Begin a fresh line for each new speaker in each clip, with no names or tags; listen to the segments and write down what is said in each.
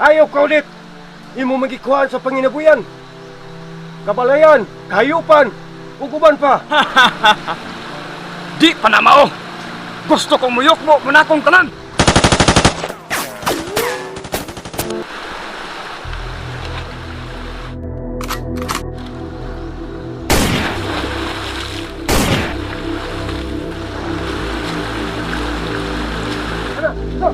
Hayop ka ulit. Imo magikuhaan sa panginabuyan. Kabalayan, kahayupan, ug uban pa.
Di pa na mao. Gusto kong muyok mo munakong tanan.
Ana, sa.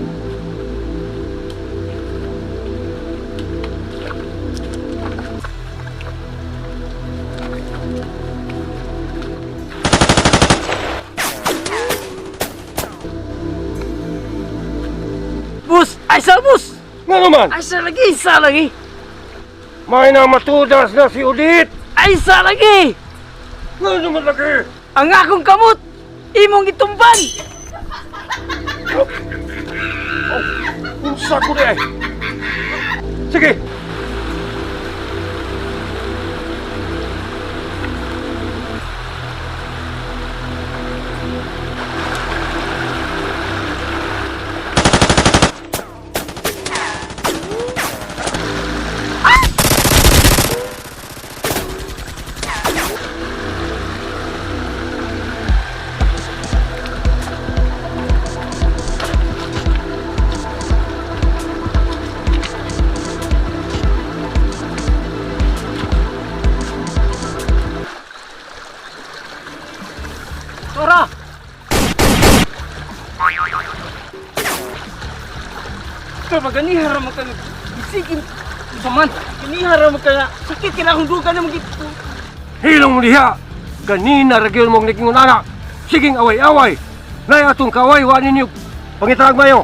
Bus, ay sa bus.
Nga naman,
Ay sa lagi, sa lagi.
may na matudas na si Udit.
Ay sa lagi.
Nga naman lagi.
Ang akong kamot imong gitumban.
Unsa ko di ay. Sige.
Tora. Tor, maganiha ra man ka isigin sa man. Ganiha ra man ka sakit kina akong duga na magit.
Hilong mo diha. Ganina ra gyud mong nigingon ana. Siging away-away. Nay atong kaway wa ninyo pangitag mayo.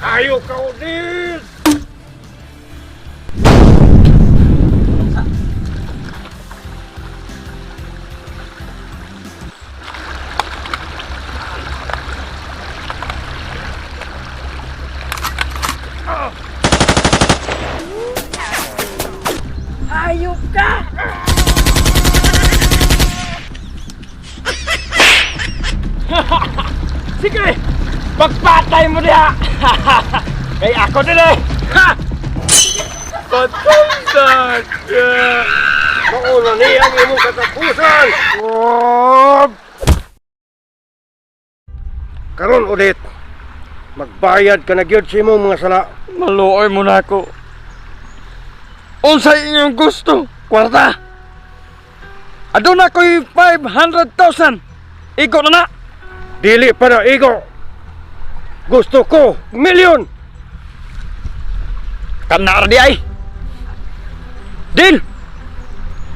Ayo ka ulit!
Hayop ka!
Sige! Pagpatay mo diha! Kay ako din eh! Ha! Patay
Mauna ni ang imong katapusan! Oh! Karon ulit, magbayad ka na gyud sa imong mga sala.
Maluoy mo na ako. Unsay inyong gusto? Kwarta! Aduna ko'y 500,000! Igo na na!
Dili pa na igo. Gusto ko milyon.
Kanara di ay! Deal!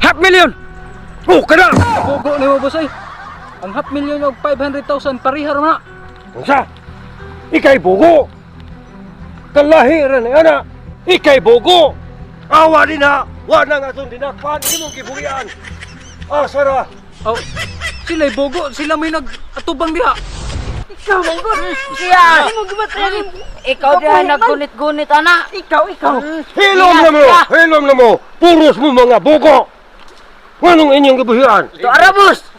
Half million!
Oh, kana.
Bugo ni mo boss ay. Ang half million og 500,000 pareha ra na.
Unsa? Ikay bugo. Kalahi ra ni ana. Ikay bugo. Awa din ha. Wa na nga atong dinakpan imong gibuhian. Asa ra?
Oh, sila bogo, sila may nag-atubang diha. Ikaw man gud.
Siya.
Imo gibatayan.
Ikaw diha naggunit-gunit ana.
Ikaw, ikaw.
Hilom na mo. Hilom na mo. Puros mo mga bugo. Nganong inyong gibuhian?
Tuara, boss.